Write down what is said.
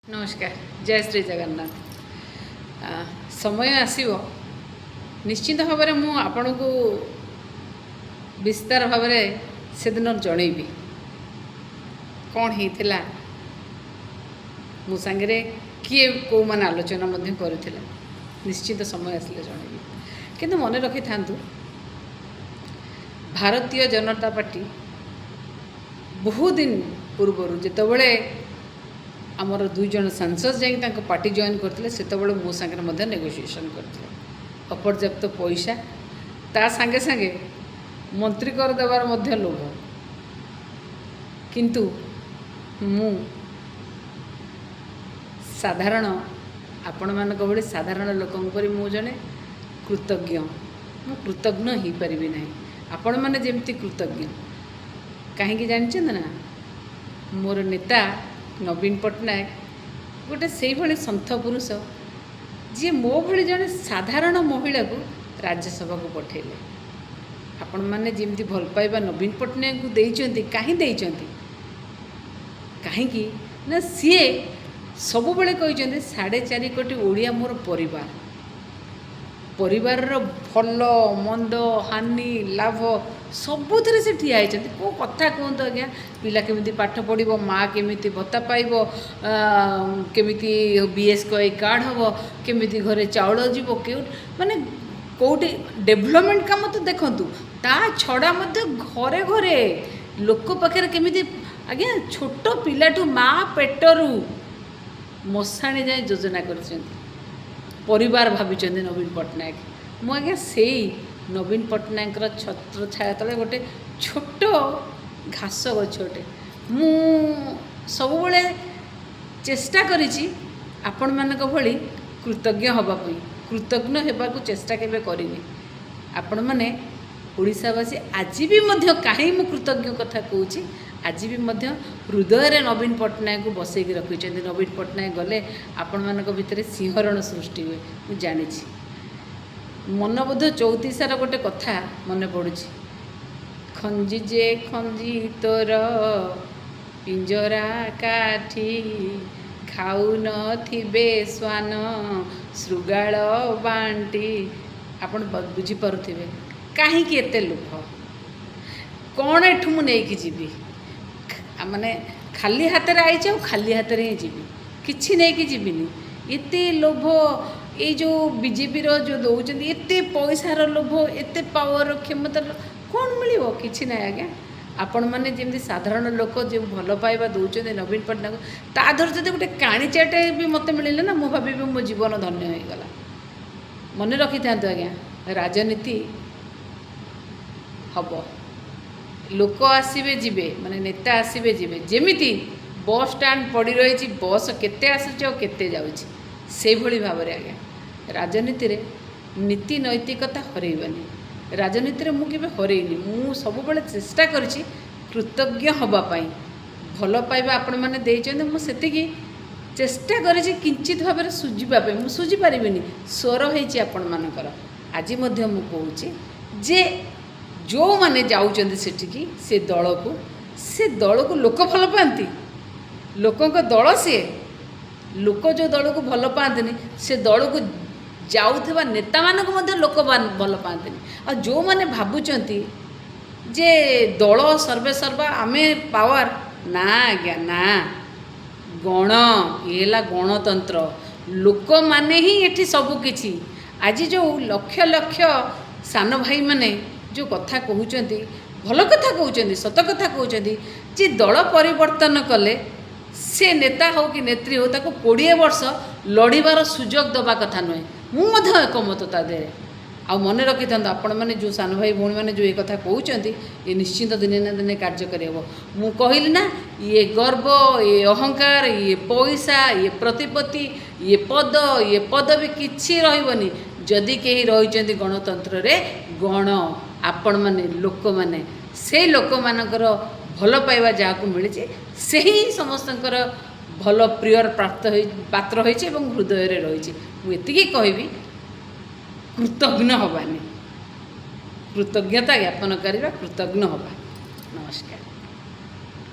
ନମସ୍କାର, ଜୟ ଶ୍ରୀ ଜଗନ୍ନାଥ। ସମୟ ଆସିବ, ନିଶ୍ଚିତ ଭାବରେ ମୁଁ ଆପଣଙ୍କୁ ବିସ୍ତାର ଭାବରେ ସେଦିନ ଜଣେଇବି କ'ଣ ହେଇଥିଲା, ମୋ ସାଙ୍ଗରେ କିଏ କେଉଁମାନେ ଆଲୋଚନା ମଧ୍ୟ କରିଥିଲେ। ନିଶ୍ଚିତ ସମୟ ଆସିଲେ ଜଣେଇବି। କିନ୍ତୁ ମନେ ରଖିଥାନ୍ତୁ, ଭାରତୀୟ ଜନତା ପାର୍ଟି ବହୁ ଦିନ ପୂର୍ବରୁ ଯେତେବେଳେ ଆମର 2 ଜଣ ସାଂସଦ ଯାଇକି ତାଙ୍କ ପାର୍ଟି ଜଏନ୍ କରିଥିଲେ, ସେତେବେଳେ ମୋ ସାଙ୍ଗରେ ମଧ୍ୟ ନେଗୋସିଏସନ୍ କରିଥିଲେ। ଅପର୍ଯ୍ୟାପ୍ତ ପଇସା, ତା ସାଙ୍ଗେ ସାଙ୍ଗେ ମନ୍ତ୍ରୀ କରିଦେବାର ମଧ୍ୟ ଲୋଭ। କିନ୍ତୁ ମୁଁ ସାଧାରଣ, ଆପଣମାନଙ୍କ ଭଳି ସାଧାରଣ ଲୋକଙ୍କ ପରି ମୁଁ ଜଣେ କୃତଜ୍ଞ। ମୁଁ କୃତଜ୍ଞ ହେଇପାରିବି ନାହିଁ ଆପଣମାନେ ଯେମିତି କୃତଜ୍ଞ। କାହିଁକି ଜାଣିଛନ୍ତି ନା? ମୋର ନେତା ନବୀନ ପଟ୍ଟନାୟକ ଗୋଟେ ସେଇଭଳି ସନ୍ଥ ପୁରୁଷ, ଯିଏ ମୋ ଭଳି ଜଣେ ସାଧାରଣ ମହିଳାକୁ ରାଜ୍ୟସଭାକୁ ପଠାଇଲେ। ଆପଣମାନେ ଯେମିତି ଭଲ ପାଇବା ନବୀନ ପଟ୍ଟନାୟକଙ୍କୁ ଦେଇଛନ୍ତି, କାହିଁ ଦେଇଛନ୍ତି? କାହିଁକି ନା ସିଏ ସବୁବେଳେ କହିଛନ୍ତି, 4.5 କୋଟି ଓଡ଼ିଆ ମୋର ପରିବାର। ପରିବାରର ଭଲ ମନ୍ଦ, ହାନି ଲାଭ ସବୁଥିରେ ସେ ଠିଆ ହେଇଛନ୍ତି। କେଉଁ କଥା କୁହନ୍ତୁ ଆଜ୍ଞା? ପିଲା କେମିତି ପାଠ ପଢ଼ିବ, ମା କେମିତି ଭତ୍ତା ପାଇବ, କେମିତି ବିଏସ୍କେୱାଇ କାର୍ଡ଼ ହେବ, କେମିତି ଘରେ ଚାଉଳ ଯିବ, କେଉଁ ମାନେ କେଉଁଠି ଡେଭଲପମେଣ୍ଟ କାମ ତ ଦେଖନ୍ତୁ, ତା ଛଡ଼ା ମଧ୍ୟ ଘରେ ଘରେ ଲୋକ ପାଖରେ କେମିତି ଆଜ୍ଞା, ଛୋଟ ପିଲାଠୁ ମା ପେଟରୁ ମଶାଣି ଯାଏଁ ଯୋଜନା କରିଛନ୍ତି, ପରିବାର ଭାବିଛନ୍ତି ନବୀନ ପଟ୍ଟନାୟକ। ମୁଁ ଆଜ୍ଞା ସେଇ ନବୀନ ପଟ୍ଟନାୟକଙ୍କର ଛତ୍ର ଛାୟା ତଳେ ଗୋଟେ ଛୋଟ ଘାସ ଗଛଟେ। ମୁଁ ସବୁବେଳେ ଚେଷ୍ଟା କରିଛି ଆପଣମାନଙ୍କ ଭଳି କୃତଜ୍ଞ ହେବା ପାଇଁ। କୃତଜ୍ଞ ହେବାକୁ ଚେଷ୍ଟା କେବେ କରିନି। ଆପଣମାନେ ଓଡ଼ିଶାବାସୀ, ଆଜି ବି ମଧ୍ୟ, କାହିଁ ମୁଁ କୃତଜ୍ଞ କଥା କହୁଛି, ଆଜି ବି ମଧ୍ୟ ହୃଦୟରେ ନବୀନ ପଟ୍ଟନାୟକଙ୍କୁ ବସେଇକି ରଖିଛନ୍ତି। ନବୀନ ପଟ୍ଟନାୟକ ଗଲେ ଆପଣମାନଙ୍କ ଭିତରେ ଶିହରଣ ସୃଷ୍ଟି ହୁଏ, ମୁଁ ଜାଣିଛି। ମନବୋଧ ଚଉତିଶାର ଗୋଟେ କଥା ମନେ ପଡ଼ୁଛି। ଖଞ୍ଜି ଯେ ଖଞ୍ଜି ତୋର ପିଞ୍ଜରା କାଠି, ଖାଉନଥିବେ ଶ୍ୱାନ ଶୃଗାଳ ବାଣ୍ଟି। ଆପଣ ବୁଝିପାରୁଥିବେ କାହିଁକି ଏତେ ଲୋଭ। କ'ଣ ଏଠୁ ମୁଁ ନେଇକି ଯିବି? ମାନେ ଖାଲି ହାତରେ ଆଇଛି ଆଉ ଖାଲି ହାତରେ ହିଁ ଯିବି, କିଛି ନେଇକି ଯିବିନି। ଏତେ ଲୋଭ, ଏଇ ଯେଉଁ ବିଜେପିର ଯେଉଁ ଦେଉଛନ୍ତି, ଏତେ ପଇସାର ଲୋଭ, ଏତେ ପାୱାର କ୍ଷମତାର, କ'ଣ ମିଳିବ? କିଛି ନାହିଁ ଆଜ୍ଞା। ଆପଣମାନେ ଯେମିତି ସାଧାରଣ ଲୋକ ଯେଉଁ ଭଲ ପାଇବା ଦେଉଛନ୍ତି ନବୀନ ପଟ୍ଟନାୟକ, ତା ଦେହରେ ଯଦି ଗୋଟେ କାଣିଚାଟେ ବି ମୋତେ ମିଳିଲେ ନା, ମୁଁ ଭାବିବି ମୋ ଜୀବନ ଧନ୍ୟ ହେଇଗଲା। ମନେ ରଖିଥାନ୍ତୁ ଆଜ୍ଞା, ରାଜନୀତି ହେବ, ଲୋକ ଆସିବେ ଯିବେ, ମାନେ ନେତା ଆସିବେ ଯିବେ। ଯେମିତି ବସ୍ ଷ୍ଟାଣ୍ଡ ପଡ଼ି ରହିଛି, ବସ୍ କେତେ ଆସୁଛି ଆଉ କେତେ ଯାଉଛି, ସେଇଭଳି ଭାବରେ ଆଜ୍ଞା ରାଜନୀତିରେ ନୀତି ନୈତିକତା ହରେଇବାନି। ରାଜନୀତିରେ ମୁଁ କେବେ ହରେଇନି। ମୁଁ ସବୁବେଳେ ଚେଷ୍ଟା କରିଛି କୃତଜ୍ଞ ହେବା ପାଇଁ। ଭଲ ପାଇବା ଆପଣମାନେ ଦେଇଛନ୍ତି, ମୁଁ ସେତିକି ଚେଷ୍ଟା କରିଛି କିଞ୍ଚିତ ଭାବରେ ସୁଝିବା ପାଇଁ। ମୁଁ ସୁଝି ପାରିବିନି, ସ୍ୱର ହେଇଛି ଆପଣମାନଙ୍କର। ଆଜି ମଧ୍ୟ ମୁଁ କହୁଛି ଯେ ଯେଉଁମାନେ ଯାଉଛନ୍ତି ସେଠିକି, ସେ ଦଳକୁ, ସେ ଦଳକୁ ଲୋକ ଭଲ ପାଆନ୍ତି। ଲୋକଙ୍କ ଦଳ ସିଏ। ଲୋକ ଯେଉଁ ଦଳକୁ ଭଲ ପାଆନ୍ତିନି, ସେ ଦଳକୁ ଯାଉଥିବା ନେତାମାନଙ୍କୁ ମଧ୍ୟ ଲୋକ ଭଲ ପାଆନ୍ତିନି। ଆଉ ଯେଉଁମାନେ ଭାବୁଛନ୍ତି ଯେ ଦଳ ସର୍ବେ ସର୍ବା, ଆମେ ପାୱାର, ନା ଆଜ୍ଞା ନା। ଗଣ, ଇଏ ହେଲା ଗଣତନ୍ତ୍ର। ଲୋକମାନେ ହିଁ ଏଠି ସବୁ କିଛି। ଆଜି ଯେଉଁ ଲକ୍ଷ ଲକ୍ଷ ସାନ ଭାଇମାନେ ଯେଉଁ କଥା କହୁଛନ୍ତି, ଭଲ କଥା କହୁଛନ୍ତି, ସତ କଥା କହୁଛନ୍ତି ଯେ ଦଳ ପରିବର୍ତ୍ତନ କଲେ ସେ ନେତା ହେଉ କି ନେତ୍ରୀ ହେଉ, ତାକୁ 20 ବର୍ଷ ଲଢ଼ିବାର ସୁଯୋଗ ଦେବା କଥା ନୁହେଁ। ମୁଁ ମଧ୍ୟ ଏକମତ ତା ଦେହରେ। ଆଉ ମନେ ରଖିଥାନ୍ତୁ ଆପଣମାନେ, ଯେଉଁ ସାନ ଭାଇ ଭଉଣୀମାନେ ଯେଉଁ ଏ କଥା କହୁଛନ୍ତି, ଏ ନିଶ୍ଚିନ୍ତ ଦିନେ ନା ଦିନେ କାର୍ଯ୍ୟକାରୀ ହେବ। ମୁଁ କହିଲି ନା, ଇଏ ଗର୍ବ, ଇଏ ଅହଙ୍କାର, ଇଏ ପଇସା, ଇଏ ପ୍ରତିପତ୍ତି, ଇଏ ପଦ, ଇଏ ପଦବୀ କିଛି ରହିବନି। ଯଦି କେହି ରହିଛନ୍ତି ଗଣତନ୍ତ୍ରରେ, ଗଣ, ଆପଣମାନେ ଲୋକମାନେ, ସେଇ ଲୋକମାନଙ୍କର ଭଲ ପାଇବା ଯାହାକୁ ମିଳିଛି, ସେହି ସମସ୍ତଙ୍କର ଭଲ ପ୍ରିୟର ପ୍ରାପ୍ତ ହୋଇ ପାତ୍ର ହୋଇଛି ଏବଂ ହୃଦୟରେ ରହିଛି। ମୁଁ ଏତିକି କହିବି, କୃତଘ୍ନ ହେବାନି, କୃତଜ୍ଞତା ଜ୍ଞାପନ କରିବା, କୃତଜ୍ଞ ହେବା। ନମସ୍କାର।